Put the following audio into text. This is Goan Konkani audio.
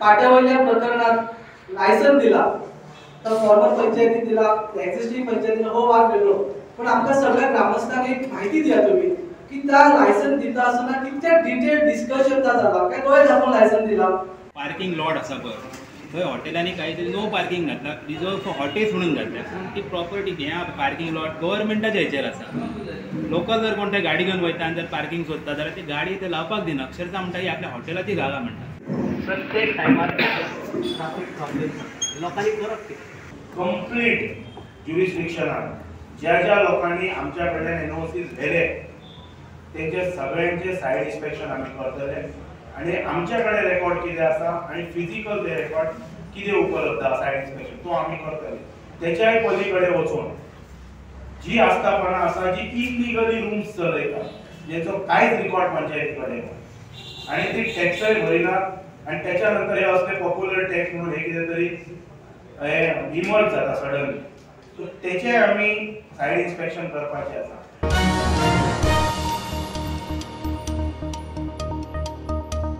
पाट्या वयल्या प्रकरणात लायसन दिला तर फॉर्मर पंचायतीन दिला, एक्झिस्टिंग पंचायतीन हो वाद वेगळो, पण आमकां सगळ्या ग्रामस्थांक एक म्हायती दिया तुमी की त्या लायसन दिता आसतना कितके डिटेल डिस्कशन जाला काय दोळे दाखोवन लायसन दिला. पार्किंग लॉट आसा पळय थंय हॉटेलांनी काही तरी नो पार्किंग घातला, रिजर्व फॉर हॉटेल्स म्हणून घातल्या, पूण ती प्रॉपर्टी हें पार्किंग लॉट गव्हर्मेंटाच्या हेचेर आसा. लोकल जर कोण गाडी घेवन वयता आनी जर पार्किंग सोदता जाल्यार ती गाडी ते लावपाक दिना, अक्षरशः म्हणटा ही आपल्या हॉटेलाची जागा म्हणटा. प्रत्येक टायमार ट्राफीक प्रॉब्लेम लोकांनी करप कितें? कंप्लीट ज्युरिस्डिक्शनान ज्या ज्या लोकांनी आमच्या कडल्यान एनओसीज व्हेले तेंचे सगळ्यांचे सायड इन्स्पेक्शन आमी करतले आनी आमच्या कडेन रेकॉर्ड कितें आसा आनी फिजिकल ते रेकॉर्ड कितें उपलब्ध आसा सायड इन्स्पेक्शन तो आमी करतले. तेच्याय पली कडेन वचून जी आस्थापनां आसा जी इलिगली रूम्स चलयता जेचो कांयच रिकॉर्ड पंचायती कडेन ना आनी ती टॅक्सय भरिनात आनी तेच्या नंतर हे असले पॉप्युलर टॅक्स म्हणून हे कितें तरी हे इमर्ज जाता सडनली, सो तेचे आमी सायड इन्स्पेक्शन करपाचें आसा.